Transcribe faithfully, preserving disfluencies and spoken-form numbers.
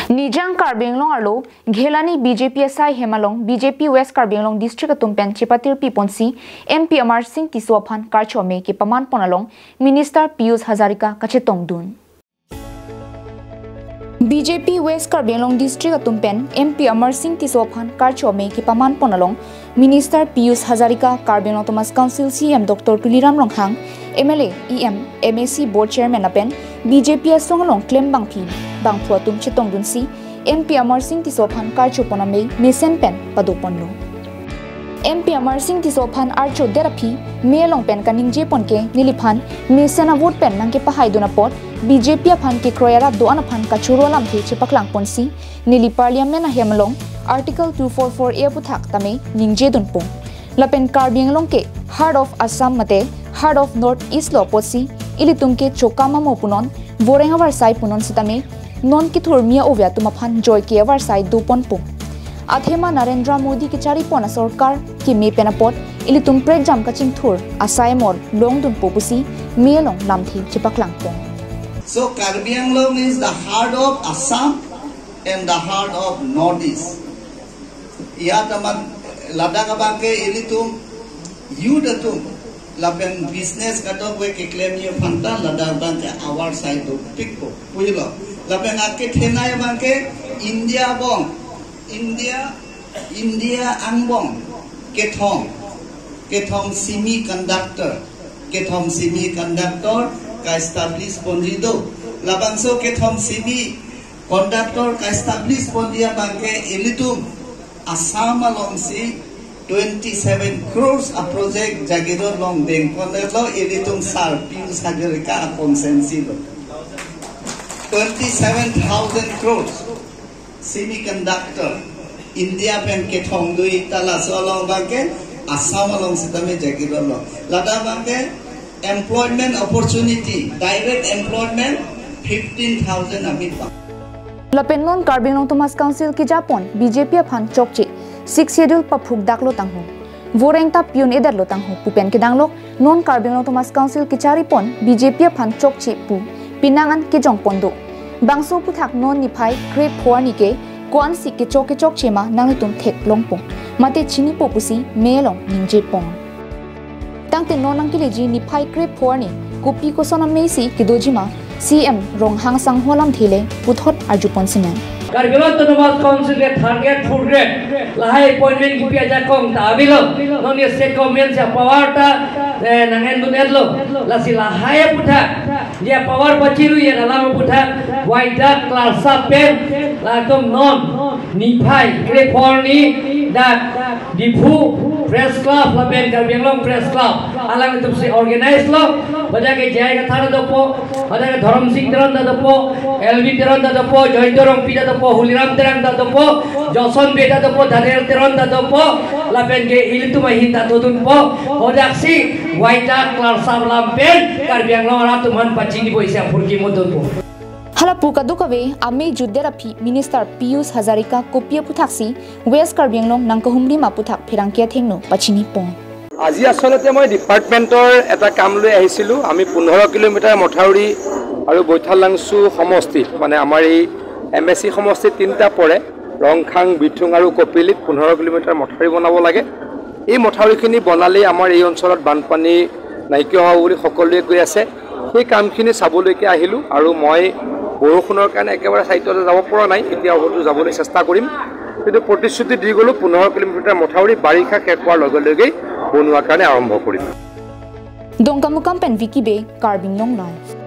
Nijang Karbi Anglong arlo Ghelani B J P asai hem along B J P West Karbi Anglong District atum pen chepatirpi ponsi M P Amarsing Tisso aphan karcho amei kepaman pon along Minister Pijush Hazarika kachetongdun. B J P West Karbi Anglong District atum pen M P Amarsing Tisso aphan karcho amei kepaman pon along Minister Pijush Hazarika, Karbi Anglong Autonomous Council C E M Doctor Tuliram Ronghang, M L A, E M, M A C Board Chairman lapen B J P asong along klembangpi bangphu atum chetongdunsi M P Amarsing Tisso aphan karcho pon amei mesen pen pado ponlo. M P Amarsing Tisso aphan archo det aphi mei along pen kaningje pon ke neliphan mesen avote pen nangkepahaidun apot B J P aphan kekroi arat do-an aphan kachoro alamthe chepaklang ponsi neli Parliament ahem along Article two four four A aputhak tame ningjedunpo. Lapen Karbi Anglong ke Heart of Assam mate Heart of North East lo apotsi ilitum ke chokam amo punon, voreng avarsai punon sitame non kethur mia ove atum aphan joike avarsai doponpo. Athema Narendra Modi kechari pon asorkar keme pen apot ilitum prekjam kachingthur asai amor longdunpo pusi mei along lamthe chepaklangpo. So Karbi Anglong is the heart of Assam and the heart of Northeast. Iyat amat ladak abangke ilitum youth atum lapen business kadokave keklem ye phanta ladak abangke avarsai dopikpo puilo. Lapen akethenei abangke India angbong, India, India angbong kethom, kethom semiconductor, kethom semiconductor ka-establish ponji do. Labangso kethom semiconductor ka-establish ponji abangke ilitum Assam alongsi twenty seven crores a project Jagiroad along dengpon lo, ilitum Sir Pijush Hazarika a constituency lo. Twenty seven thousand crores semiconductor India pen kethom dui ta laso along abangke Assam along sitame Jagiroad lo. Ladak abangke employment opportunity, direct employment fifteen thousand amit bang. Lapen non Karbi Anglong Autonomous Council kejapon B J P aphan chokche Sixth Schedule paphukdak lo tangho, voreng ta pi-un-edet lo tangho pu pen kedang lok non Karbi Anglong Autonomous Council kechari pon B J P aphan chokche pu penang an kejong pon do. Bangso aputhak non niphai krepho arni ke ko-ansi kechok kechokche ma nanglitum theklongpo mate chinipo pusi mei along ningje pon. Tangte non nangkeleji niphai krepho arni kopi koson amei si kedoji ma C M Ronghang sangho alamthe le puthot arju pon sinang. Karbi Anglong Autonomous Council ke third grade, fourth grade lahai appointment kipi ajakong ta avelo. Non ke state government si power ta eh, nang-endun-etlo. Lasi lahai aputhak, dia power pachiru ye alam aputhak, waida klarsa pen, latum non niphai krepho arni dak Diphu Press Club lapen Karbi Anglong Press Club alanglitum si organize lo, badak ke J I Kathar dopo, badak ke Dhorom Sing Teron ta dopo, L B Teron ta dopo, Joyanta Rongpi ta dopo, Huliram Terang ta dopo, Joson Bey ta dopo, Daniel Teron ta dopo, lapen ke ilitum ahin ta dodunpo, hadaksi waida klarsa alam pen Karbi Anglong arat atum aphan pachinipo isi aphurkimo dunpo. Hala pu kadokave amei jutdet aphi Minister Pijush Hazarika kopi aputhaksi West Karbi Anglong nangkahumri ma aputhak pherangke athengno pachini pon. আজি আচলতে মই ডিপাৰ্টমেণ্টৰ এটা কাম লৈ আহিছিলোঁ। আমি পোন্ধৰ কিলোমিটাৰ মথাউৰি আৰু বৈঠালাংচু সমষ্টিত, মানে আমাৰ এই এম এ চি সমষ্টিত তিনিটা পৰে, ৰংখাং, বিথুং আৰু কপিলিত পোন্ধৰ কিলোমিটাৰ মথাউৰি বনাব লাগে। এই মথাউৰিখিনি বনালেই আমাৰ এই অঞ্চলত বানপানী নাইকিয়া হ'ব বুলি সকলোৱে কৈ আছে। সেই কামখিনি চাবলৈকে আহিলোঁ আৰু মই বৰষুণৰ কাৰণে একেবাৰে ছাইটলৈ যাব পৰা নাই। এতিয়া হয়তো যাবলৈ চেষ্টা কৰিম, কিন্তু প্ৰতিশ্ৰুতি দি গ'লোঁ, পোন্ধৰ কিলোমিটাৰ মথাউৰি বাৰিষা শেষ হোৱাৰ লগে লগেই বনোৱাৰ কাৰণে আৰম্ভ কৰিম। Dongkamukam pen Vicky Bey, Karbi Anglong Live.